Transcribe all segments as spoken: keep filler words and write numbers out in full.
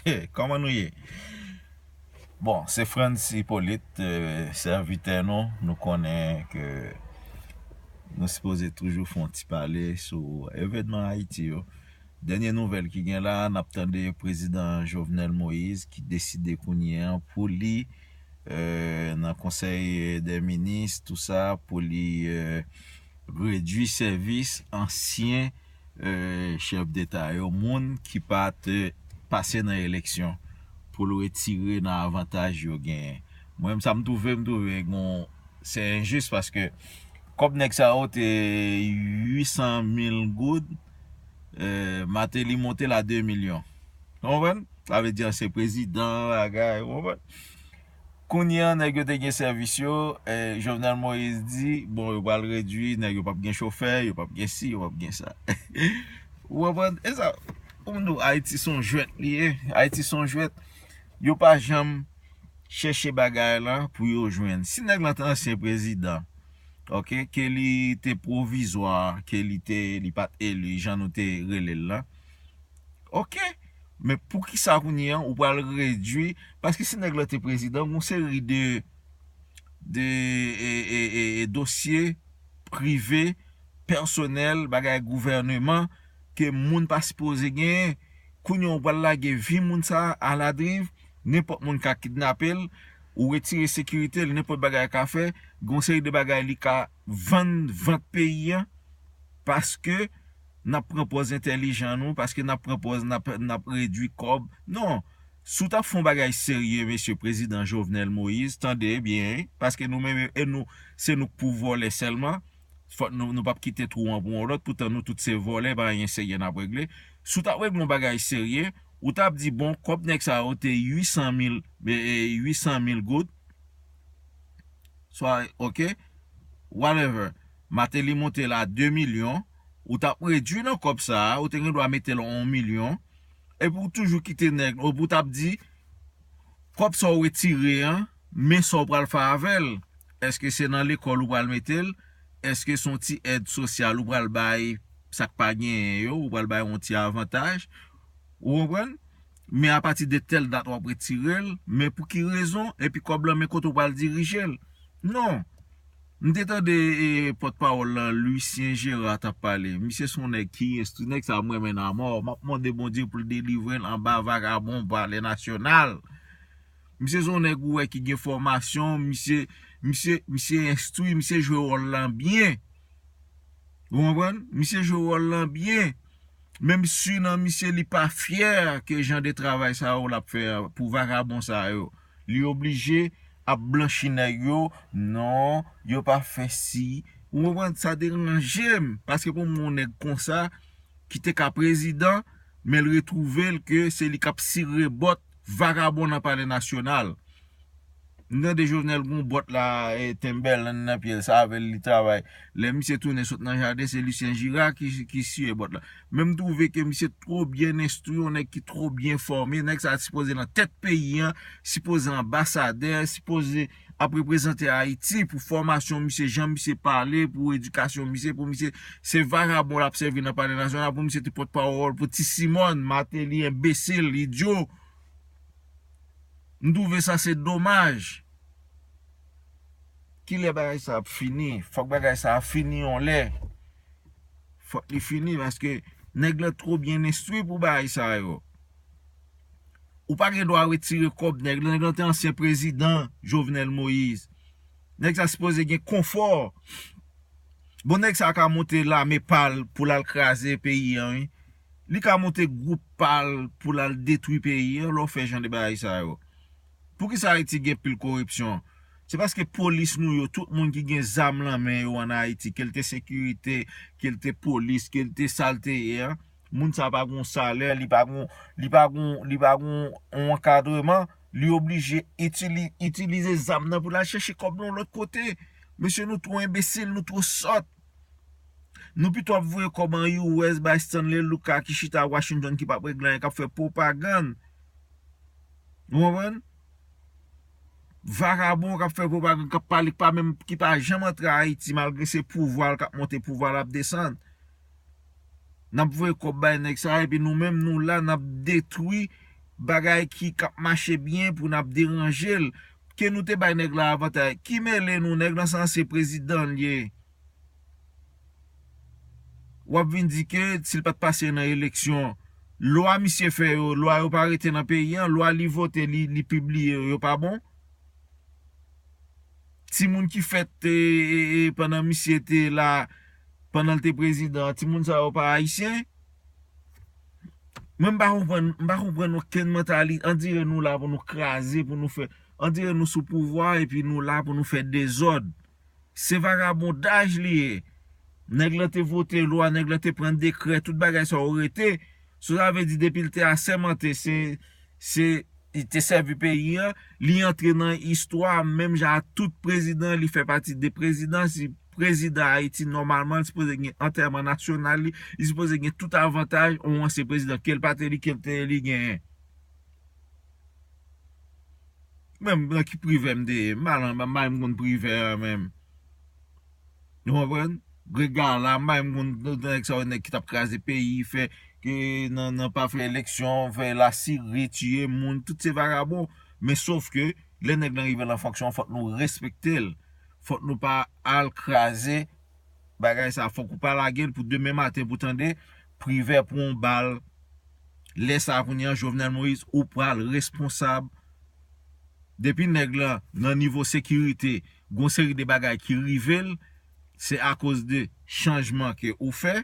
Hey, kòman nou ye? Bon, se Frantz Hyppolite, eh, sèvitè nou. Nou konnen ke nou sipoze toujou fè yon ti pale sou evènman Ayiti yo. Dènye nouvèl ki gen la, n ap tande prezidan Jovenel Moïse ki deside kounye a pou li, eh, nan konsèy dè minis, tou sa, pou li, eh, redui sèvis ansyen, eh, chèf deta yo, moun ki pa t pase nan eleksyon, pou l retire nan avantaj yo genyen. Mwen menm, sa m twouve, m twouve gon, se enjis, paske kòb nèg sa yo te uit san mil goud, eh, Martelly monte l a de milyon. Ou konprann? Sa vle di ansyen prezidan, bagay, ou konprann? Kounye a, nèg yo te gen sèvis yo, eh, Jovenel Moïse di, bon, yo pral redui, nèg yo p ap gen chofè, yo p ap gen si, yo p ap gen sa. Ou konprann? E sa, ou konn Ayiti se yon jwèt li ye. Ayiti se yon jwèt. Yo pa janm chèche bagay la pou yo jwenn. Si nèg lan te ansyen prezidan, ok, ke li te pwovizwa, ke li te, li pa t eli, jan nou te rele l la, ok, men poukisa kounye a ou pral redui, paske si nèg la te prezidan, gon seri de, de, e, e, e, e dosye prive, pèsonèl, bagay gouvèneman, ke moun pa sipoze genyen. Kounye a ou pral lage vi moun sa a aladriv, nenpòt moun ka kidnape l, ou retire sekirite l, nenpòt bagay ka fè, gon seri de bagay li ka vann vant peyi a, paske n ap pran pòz entèlijan nou, paske n ap pran pòz, n ap, n ap redui kòb. Non, si w t ap fè yon bagay serye, mesye prezidan Jovenel Moïse, tande byen, wi, paske nou menm, e nou, se nou k pou vòlè sèlman, fòk nou, nou p ap kite twou an pou yon lòt, poutan nou tout se vòlè, pa anyen serye n ap regle. Si w t ap regle yon bagay serye, ou t ap di, bon, kòb nèg sa yo te uit san mil, e, e, uit san mil goud, swa, ok, whatever, Martelly monte l a de milyon, ou t ap redui nan kòb sa a, ou te gen dwa mete l yon milyon, epi ou toujou kite nèg, epi ou t ap di, kòb sa w retire an, men sa w pral fè avè l. Èske se nan lekòl ou pral mete l? Èske se yon ti èd sosyal ou pral bay sa k pa genyen yo? Ou pral bay yon ti avantaj? Ou konprann? Men apati de tèl dat w ap retire l, men pou ki rezon? Epi kòb lan, men kote w pral dirije l? Non. M te tande, e, pòtpawòl lan, Lucien Gérard, t ap pale. Misye se yon nèg ki enstwi, nèg sa a m renmen nan mò. M ap mande Bondye pou l delivre l anba vagabon Palè Nasyonal. Misye se yon nèg ou wè ki gen fòmasyon, misye, misye, misye enstwi, misye jwe wòl lan byen. Ou konprann? Misye jwe wòl lan byen. Menm si nan misye li pa fyè ke jan de travay sa yo l ap fè a pou vagabon sa yo. Li oblije ap blanchi nèg yo. Non, yo pa fè si. Ou konprann? Sa deranje m. Paske pou m wè yon nèg konsa ki te ka prezidan, men l retwouve l ke se li k ap sire bòt vagabon nan Palè Nasyonal. M tande Jovenel gon bòt la, e, Timberland nan pye l, se avè l li travay. Lè misye tounen sot nan jaden, se Lucien Gérard ki, ki siye bòt la. Men m twouve ke misye two byen enstwi, yon nèg ki two byen fòme, nèg sa sipoze nan tèt peyi an, sipoze anbasadè, sipoze ap reprezante Ayiti pou fòmasyon misye, jan misye pale, pou edikasyon misye, pou misye, se vagabon l ap sèvi nan Palè Nasyonal, pou misye te pòtpawòl pou Ti Simòn, Martelly, enbesil, idyo. M twouve sa se domaj. Kilè bagay sa ap fini? Fòk bagay sa a fini yon lè. Fòk li fini, paske nèg lan two byen enstwi pou bagay sa yo. Ou pa gen dwa retire kòb nèg lan. Nèg lan te ansyen prezidan Jovenel Moïse. Nèg sa sipoze gen konfò. Bon, nèg sa ka monte lame pa l pou l al kraze peyi an, wi. Li ka monte gwoup pa l pou l al detwi peyi an, lè w fè jan de bagay sa yo. Poukisa Ayiti gen pil koripsyon? Se paske polis nou yo, tout moun ki gen zam lan men yo ann Ayiti, ke l te sekirite, ke l te polis, ke l te sa l te ye a, moun sa pa gon salè, li pa gon, li pa gon, li pa gon yon ankadreman, li oblije itili-, itilize zam nan pou l al chèche kòb nan yon lòt kote. Mesye, nou twò enbesil, nou twò sòt. Nou pito ap voye kòb an U S bay Stanley Lucas ki chita Washington, ki p ap regle anyen, k ap fè pwopagann. Ou konprann? Vagabon k ap fè pwopagann, k ap pale, k pa menm, ki pa janm antre Ayiti, malgre se pouvwa l k ap monte, pouvwa l ap desann. N ap voye kòb bay nèg sa, epi nou menm, nou la, n ap detwi bagay ki k ap mache byen pou n ap deranje l. Ke nou te bay nèg la avantaj. Ki mele nou, nèg lan se ansyen prezidan l ye. W ap vin di ke si l pa t pase nan eleksyon, lwa misye fè yo, lwa yo pa rete nan peyi an, lwa li vote, li, li pibliye yo, yo pa bon. Timoun ki fèt e, e, e, pandan misye te la, pandan l te prezidan, timoun sa yo pa ayisyen. Mwen m pa konprann, m pa konprann okenn mantalite. Andire nou la pou nou kraze, pou nou fè, andire nou sou pouvwa epi nou la pou nou fè dezòd. Se vagabondaj li ye. Nèg lan te vote lwa, nèg lan te pran dekrè, tout bagay sa yo rete. So sa vle di depi l te asèmante, se, se, li te sèvi peyi an, li antre nan istwa menm jan ak tout prezidan, li fè pati de prezidan, si prezidan Ayiti nòmalman, li sipoze gen antèman nasyonal li, li sipoze gen tout avantaj yon ansyen prezidan, ke l pa te li, ke l te li genyen. Menm nan ki privè m te ye, m pa nan, m pa menm konn privè an menm. Nou konprann? Rega la, m pa menm konn nèg sa yo, nèg ki t ap kraze peyi, fè ke nan, nan pa fè eleksyon, fè lasiri, tiye moun, tout se vagabon. Men sof ke lè nèg lan rive nan fonksyon, fòk nou respekte l. Fòk nou pa al kraze bagay sa. Fòk ou pa lage l pou demen maten pou tande Privè pran yon bal. Lè sa a kounye a, Jovenel Moïse, ou pral responsab. Depi nèg lan nan nivo sekirite, gon seri de bagay ki rive l, se akoz de chanjman ke ou fè.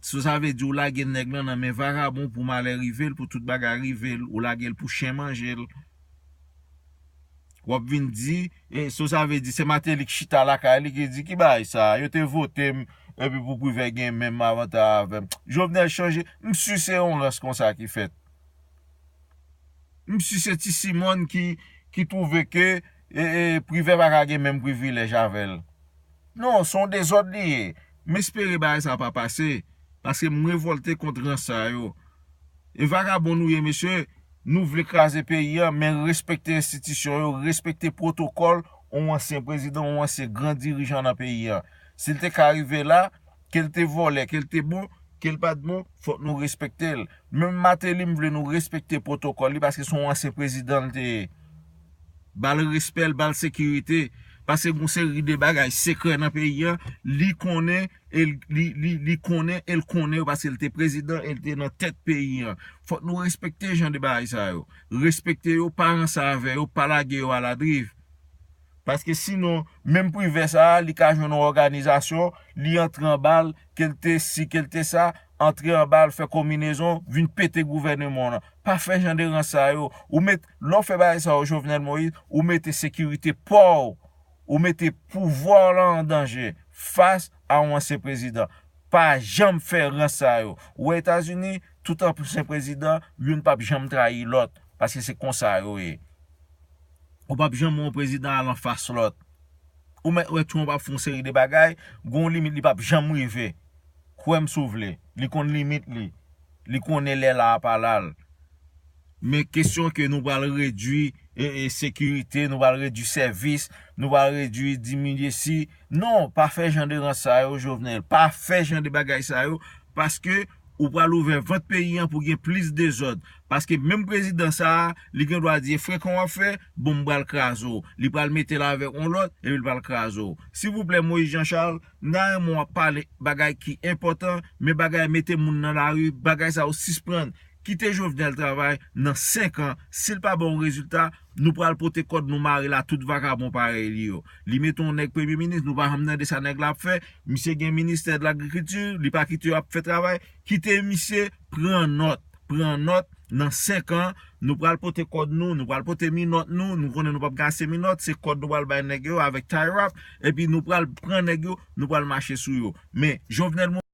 So sa vle di ou lage nèg lan nan men vagabon pou malè rive l, pou tout bagay rive l, ou lage l pou chen manje l. W ap vin di, e, so sa vle di, se Martelly k chita lakay li ki di, "Ki bagay sa? Yo te vote m, epi pou Privè gen menm avantaj avè m." Jovenel chanje, m si se yon rans konsa ki fèt. M si se Ti Simòn ki, ki twouve ke, e, e, Privè pa ka gen menm privilèj avè l. Non, se yon dezòd li ye. M espere bagay sa pa pase, paske m revòlte kont rans sa yo. E vagabon nou ye, mesye, nou vle kraze peyi a, men respekte enstitisyon yo, respekte pwotokòl yon ansyen prezidan, yon ansyen gran dirijan nan peyi a. Si l te ka rive la, ke l te vòlè, ke l te bon, ke l pa t bon, fòk nou respekte l. Menm Martelly, m vle nou respekte pwotokòl li, paske se yon ansyen prezidan l te ye. Ba l respè l, ba l sekirite. Paske gon seri de bagay sekrè nan peyi a, li konnen, e l, li, li, li konnen, e l konnen yo, paske l te prezidan, e l te nan tèt peyi a. Fòk nou respekte jan de bagay sa yo. Respekte yo, pa ranse avè yo, pa lage yo aladriv. Paske sinon, menm Privè sa a, li ka jwenn yon òganizasyon, li antre anba l, ke l te si, ke l te sa, antre anba l, fè konbinezon, vin pete gouvèneman w lan. Pa fè jan de rans sa yo. Ou met, lè w fè bagay sa yo, Jovenel Moïse, ou mete sekirite pa w, ou mete pouvwa w lan an danje fas a yon ansyen prezidan. Pa janm fè rans sa yo. Ou wè Etazini, tout ansyen prezidan, youn p ap janm trayi lòt, paske se konsa yo ye. Ou p ap janm wè yon prezidan al anfas lòt. Ou mèt wè Trump ap fè yon seri de bagay, gon limit li p ap janm rive. Kwè m si w vle, li konn limit li. Li konnen lè la a pa la l. Men kesyon ke nou pral redui, e, e, sekirite, nou pral redui sèvis, nou pral redui diminye si. Non, pa fè jan de rans sa yo, Jovenel. Pa fè jan de bagay sa yo, paske ou pral ouvè vant peyi an pou gen plis dezòd. Paske menm prezidan sa a, li gen dwa di, e frekan w ap fè, bon, m pral kraze w. Li pral mete l avèk yon lòt, epi l pral kraze w. Silvouplè, Moïse Jean Charles, m ta renmen w ap pale bagay ki enpòtan, men bagay mete moun nan lari, bagay sa yo sispann. Kite Jovenel travay, nan senk an, si l pa ba w rezilta, nou pral pote kòd nou mare l a tout vagabon parèy li yo. Li mete yon nèg premye minis, nou pa janm tande sa nèg la ap fè. Misye gen ministè de lagrikilti, li pa kite yo ap fè travay. Kite misye, pran nòt, pran nòt, nan senk an, nou pral pote kòd nou, nou pral pote minòt nou, nou konnen nou p ap gen ase minòt, se kòd nou pral bay nèg yo avèk tie wrap, epi nou pral pran nèg yo, nou pral mache sou yo. Men, Jovenel